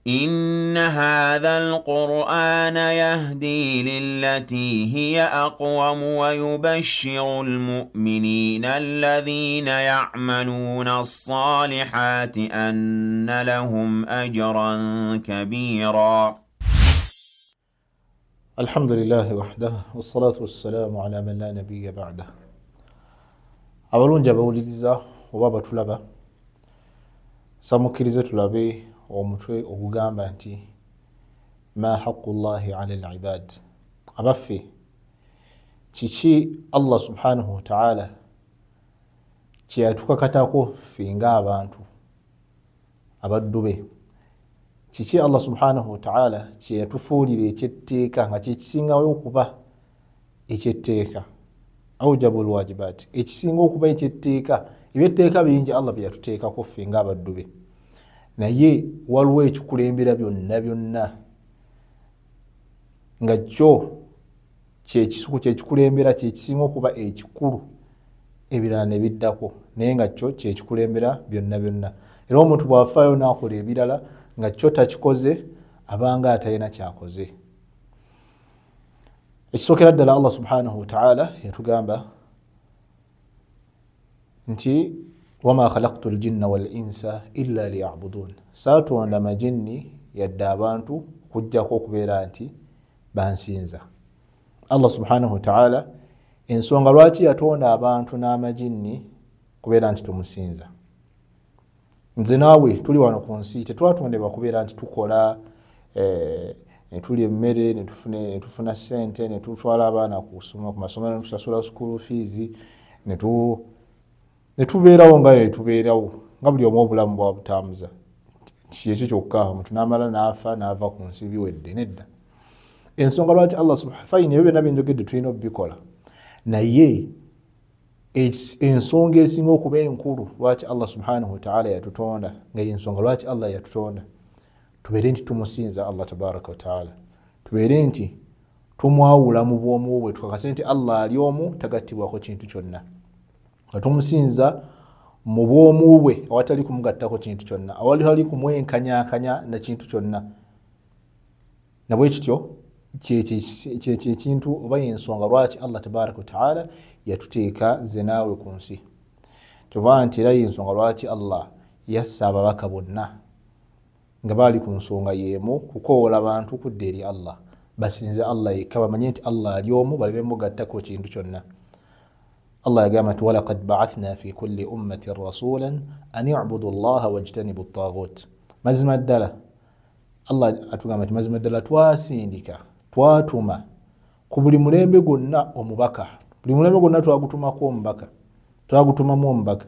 إن هذا القرآن يهدي للتي هي أقوم ويبشر المؤمنين الذين يعملون الصالحات أن لهم أجرا كبيرا. الحمد لله وحده والصلاة والسلام على من لا نبي بعده. Abalungi abawuliriza oba abatulaba, samukkirize tulabe omutwe ogugamba nti ma haqqullahi ala al-ibad. Abaffe, kiki Allah subhanahu wa ta'ala kyeyatukakatako ffe ng'abantu abaddu be? Kiki Allah subhanahu wa ta'ala kyeyatufuulira ekyetteeka nga kyekisingawo okuba ekyetteeka, aujabu lwajibat, ekisinga okuba ekyetteeka? Ebyetteeka bingi Allah bye yatuteekako ffe ng'abaddu be, naye waliwo ekikulembera byonna byonna nga kyo kyekisuku kyekikulembera, kyekisinga okuba ekikulu, ebirala ne biddako, naye nga kyo kyekikulembera byonna byonna. Era omuntu bw'afaayo n'akola ebirala nga kyo takikoze, abanga atalina kyakoze. Ekisookera ddala, Allah subhanahu wa ta'ala yatugamba nti wama khalaqtu ljinna wal insa illa liyabudun, saatonda majinni yadde abantu okuggyako okubeera nti bansinza. Allah subhanahu wa ta'ala ensonga lwaki yatonda abantu n'amajinni kubeera nti tumusinza. Nze naawe tuli wano ku nsi tetwatondebwa kubeera nti tukola, netulya emmere, netufuna ssente, netutwala abaana ku masomero, netusasula school fees, netubeerawo nga netubeerawo nga buli omu obulamu bwabutambuza. Kyekyo kyokka, omuntu n'amala n'afa n'ava ku nsi, biwedde. Nedda. Ensonga lwaki Allah fayini ebyo byonna byenjogedde tulina okubikola, naye ensonga esinga okuba enkulu lwaki Allah subhanahu wa ta'ala yatutonda, nga yensonga lwaki Allah yatutonda, tubeere nti tumusinza Allah tabaraka wa ta'ala, tubeere nti tumwawula mu bwomu bwe, tukakase nti Allah ali omu, tagattibwako kintu kyonna, nga tumusinza mu bwomu bwe awatali kumugattako kintu kyonna, awatali kumwenkanyakanya na kintu kyonna. Nabwe kityo kyekintu oba yensonga lwaki Allah tabaraka wa ta'ala yatuteeka nze naawe ku nsi. Kyova nti era yensonga lwaki Allah yassa ababaka bonna nga baali ku nsonga y'emu, kukoola bantu kudda eri Allah, basinze Allah yekka, bamanye nti Allah ali omu, baleme mugattako kintu kyonna. Allah yagamba nti walaqad ba'athna fi kulli ummatin rasulan an i'budu llaha wajtanibu ttaghut. Mazima ddala Allah atugamba nti mazima ddala twasindika, twatuma ku buli mulembe gwonna omubaka. Buli mulembe gwonna twagutumako omubaka, twagutumamu omubaka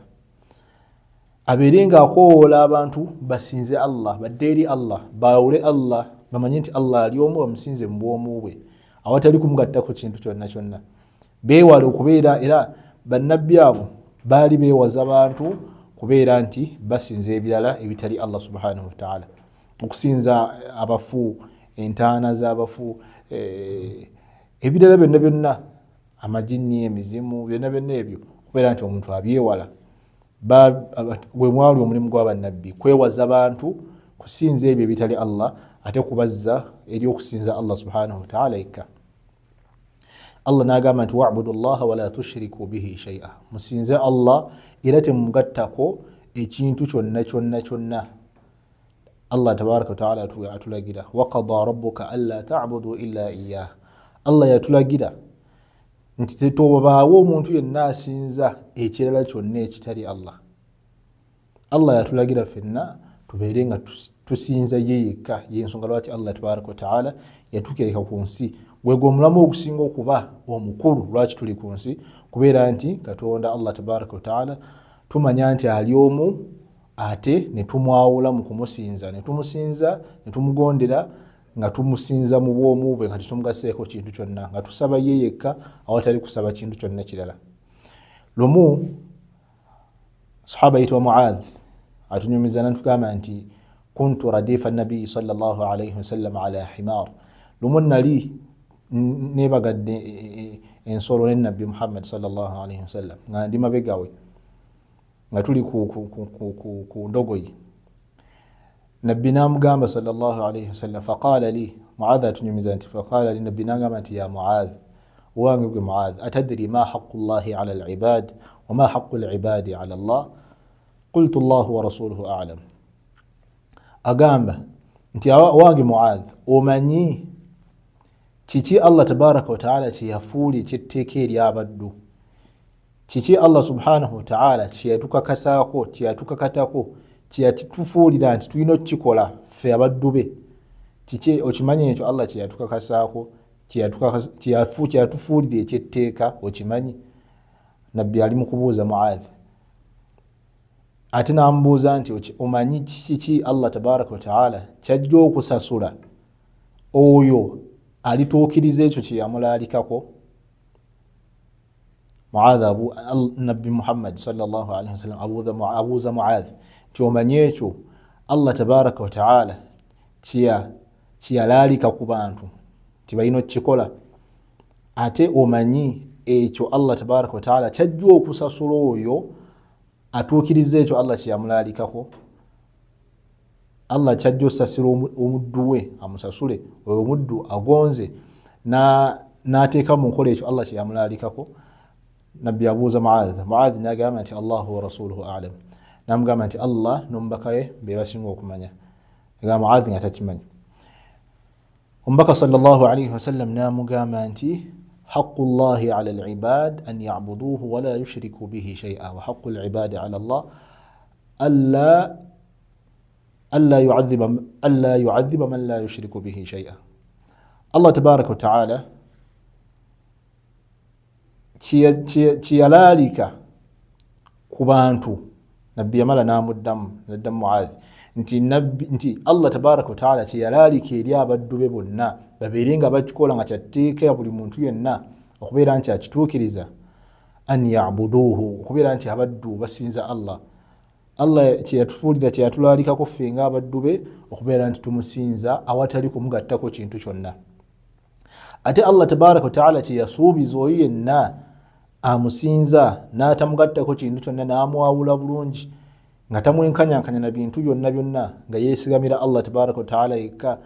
abeere ng'akoowoola abantu basinze Allah, badde eri Allah, baawule Allah, bamanye nti Allah ali omu, bamusinze mu bwomu bwe awatali kumugattako kintu kyonna kyonna. Beewale okubeera, era bannabbi abo baali beewaza bantu kubeera nti basinza ebirala ebitali Allah subhanahu wa ta'ala, okusinza abafu, entaana z'abafu, ebirala byonna byonna, amajinni, emizimu, byonna byonna ebyo okubeera nti omuntu abyewala. Gwe mwali omulimu gw'abannabbi, kwewaza bantu kusinza ebyo ebitali Allah, ate kubazza eri okusinza Allah subhanahu wa ta'ala yekka. Allah n'agamba nti wa'budu llaha wala tushriku bihi shay'a, musinze Allah era temugattako ekintu kyonna kyonna kyonna. Allah tabaraka wa ta'ala atulagira waqada rabbuka alla ta'budu illa iyyah. Allah yatulagira nti tetobaawo omuntu yenna asinza ekirala kyonna ekitali Allah. Allah yatulagira ffenna tubeere nga tusinza ye yekka. Yensonga lwaki Allah tabaraka wa ta'ala yatukeeka ku nsi. Gwegwo omulamu ogusinga okuba omukulu lwaki tuli ku nsi, kubeera nti Katonda Allah tabaraka wa ta'ala tumanya nti ali omu, ate ne tumwawula mu kumusinza, ne tumusinza, ne tumugondera nga tumusinza mu bwomu bwe, nga tetumugasseeko kintu kyonna, nga tusaba ye yekka awatali kusaba kintu kyonna kirala. Lumu sahaba yitwa Muadh atunyumiza n'atugamba nti kuntu radifa nabii sallallahu alayhi wasallam ala himar. Lumu nali nebagadde ensolo ne Nabbi Muhammad sallallahu alayhi wasallam nga ndi mabega we, nga tuli ku ndogoyi. Nabbi n'amugamba sallallahu alaihi wasallam, faqala li Muadh, atunyumiza nti faqala li, nabbi n'agamba nti ya Muadh, owange gwe Muadh, atadri ma haqu llahi ala alibad wama haqu libadi ala llah? Qultu llahu wa rasuluhu alam. Agamba nti owange Muadh, omanyi kiki Allah tabaraka wataala kyeyafuula ekyetteeka eri abaddu? Kiki Allah subhanahu wataala kyeyatukakasaako, kyeyatukakatako, kyeyatufuulira nti tulina okukikola ffe abaddu be? Kiki okimanyi ekyo Allah kyeyatukakasaako, kyeyatufuulira ekyetteeka, okimanyi? Nabbi ali mu kubuuza Muadh, ate n'amubuuza nti omanyi kiki Allah tabaraka wataala kyajja okusasula oyo alituukiriza ekyo kye yamulaalikako? Muadh, Nabbi Muhammad sallallahu alaihi wasallam abuuza Muadh nti omanyi ekyo Allah tabaraka wataala kyeyalaalika ku bantu nti balina okukikola, ate omanyi ekyo Allah tabaraka wataala kyajja okusasula oyo atuukiriza ekyo Allah kyeyamulaalikako? Allah kyajja osasira omuddu we amusasule oyo omuddu agonze n'ateeka mu nkola ekyo Allah kyeyamulaalikako. Nabbi abuuza Muadh, Muadh n'agamba nti Allahu wa rasuluhu alam. N'amugamba nti Allah n'omubaka we be basinga okumanya. Agamba Muadh nga takimanyi. Omubaka sallallahu alaihi wasallam n'amugamba nti haqu llahi ala alibad an yabuduhu wala yushriku bihi shay'a wa haqu alibadi ala llah alla yu'adhiba man la yushriku bihi shay'a. Allah tabaraka wa taala kyeyalaalika ku bantu, nabbi yamala n'amuddamu, naddamu Muadh nti Allah tabaraka wa taala kyeyalaalika eri abaddu be bonna babeere nga bakikola nga kyatteeka buli muntu yenna okubeera nti akituukiriza, an yabuduuhu, okubeera nti abaddu basinza Allah. Allah kyeyatufuulira, kyeyatulaalikako ffe ng'abaddu be okubeera nti tumusinza awatali kumugattako kintu kyonna. Ate Allah tabaraka wa taala kyeyasuubiza oyo yenna amusinza n'atamugattako kintu kyonna, n'amwawula bulungi nga tamwenkanyankanya na bintu byonna byonna, nga yeesigamira Allah tabaraka wa taala yekka,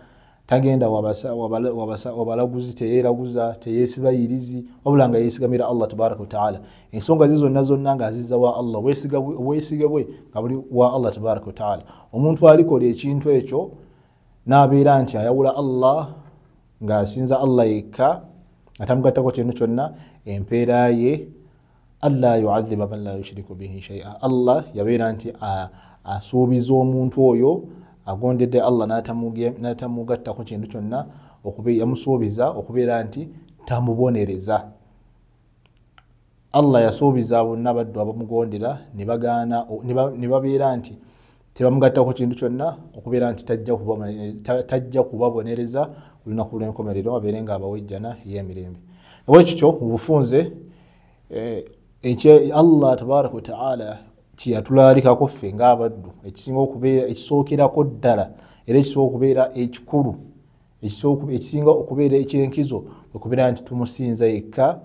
tagenda wabalaguzi, teyeeraguza, teyeesiba yirizi, wabula nga yeesigamira Allah tabaraka wa taala. Ensonga ze zonna zonna ng'azizza wa Allah, obwesige bwe nga buli wa Allah tabaraka wa taala. Omuntu alikola ekintu ekyo n'abeera nti ayawula Allah ng'asinza Allah yekka nga tamugattako kintu kyonna, empeera ye alla yuadhiba man la yushriku bihi shay'a. Allah yabeera nti asuubiza omuntu oyo agondedde Allah n'atamugattako kintu kyonna, yamusuubiza okubeera nti tamubonereza. Allah yasuubiza bonna abaddu abamugondera ne bagaana, ne babeera nti tebamugattako kintu kyonna, okubeera nti tajja kubabonereza ku lunaku lw'enkomerero, abeere nga abawa ejjana ey'emirembe. Bwekityo mu bufunze Allah tabaraka wa taala kyeyatulaalikako ffe ng'abaddu, ekisinga okubeera ekisookerako ddala era ekisinga okubeera ekikulu, ekisinga okubeera ekyenkizo, okubeera nti tumusinza yekka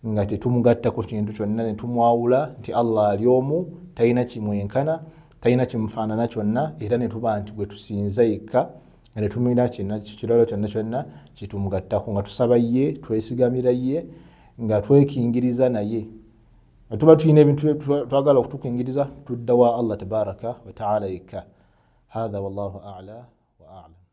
nga tetumugattako kintu kyonna, ne tumwawula nti Allah ali omu, talina kimwenkana, talina kimufaanana kyonna, era ne tuba nti gwe tusinza yekka nga tetumira kirala kyonna kyonna kyetumugattako, nga tusaba ye, twesigamira ye, nga twekingiriza naye. Tuba tulina ebintu twagala okutukingiriza, tudda wa Allah tabaraka wa taala yekka. Hatha wallahu a'la wa a'lam.